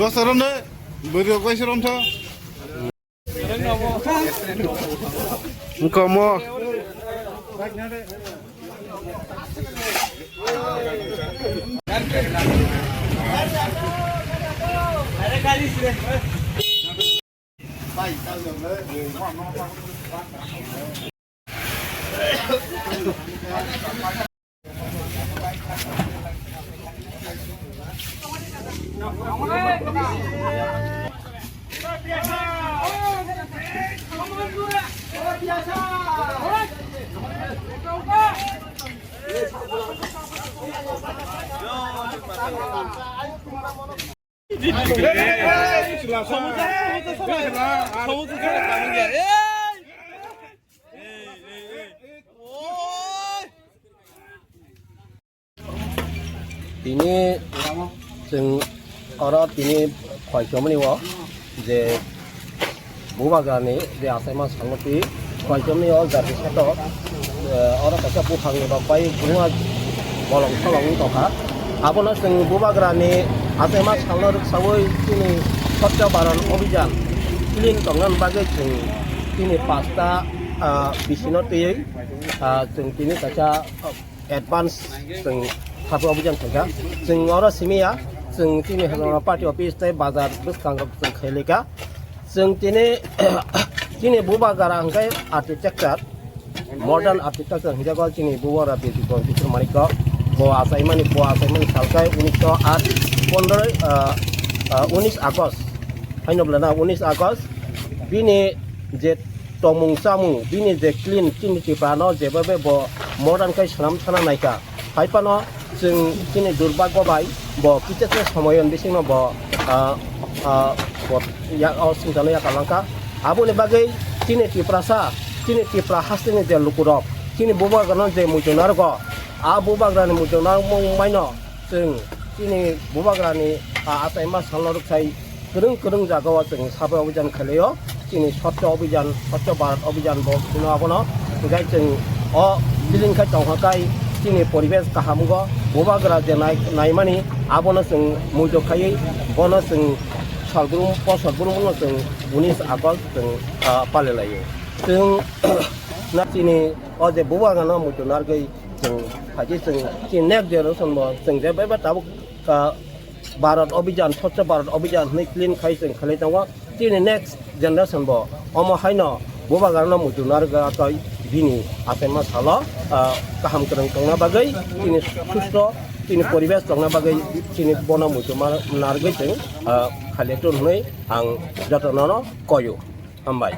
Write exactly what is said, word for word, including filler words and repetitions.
Bosa ronde, bwrwi rok kaisa romtha. Wngkha omo. Tini chwng oro tini phoichomani o je Bubagrani je achaima salnoti phoichomani o jati seto, eh, oro kaisa buphangni rok bai kwbangma bolong solong wng tongkha. Abono chwng Bubagrani achaima salno rwksawi chini Swachh Bharat Abhijan clean tongna bagwi chwng tini pasta, ah, bisino twiwi, ah, chwng tini kaisa advance chwng Swachh Abhijan khaikha. Chwng oro simi ya, chwng chini Hwnba party office tei bazar bwskango chwng khailika. Chwng tini, chini Bubagra hwnkhe architecture, modern architecture hwnjago chini Bubagra Bidikon Kishore Manikya. Bo achaimani, bo achaimani salkai unisho at pondro, ah, ah, unis August. Haino bwlana unis August. Bini je tongmung chamung, bini je clean, chini Tripura no jeba be bo modern khai swnam sana naikha. Hai phano chwng chini durbagyo bai bo kisa se somoyon bisingno bo, ah, ah, bo ya, o singkano yakalangkha. Aboni bagwi chini Tiprasa, chini Tipra hasteni je lukurok, chini Bubagrano je muitu narwgo, a Bubagrani muitu narwkmung maino chwng chini Bubagrani, ah, achaima salno rwksai kwrwng kwrwng jagao chwng Swachh Abhijan khailio. Chini Swachh Abhijan, Swachh Bharat Abhijan bo chwngno abono hwnkhe chwng o bilin khai tongkha khai chini poribesh kaham wngkha. Bubagra je nai-, naimani abono chwng muitu khaiwi bono chwng salbrum, o salbrumno chwng unis August chwng, ah, palilaio. Chwng na chini o je Bubagrano muitu narwgwi chwng phaikhe chwng chini next generation bo chwng je beba tabuk, ah, Bharat Abhijan, Swachh Bharat Abhijan hwnwi clean khai chwng khlai tongo. Chini next generation bo omo haino Bubagrano muitu narwgwi tei bini achaima salo, ah, kaham kwrwng tongna bagwi, chini susto, chini poribesh tongna bagwi chini bono muitu ma-, narwgwi chwng, ah, khalai tongo hwnwi ang jotono koio. Hambai.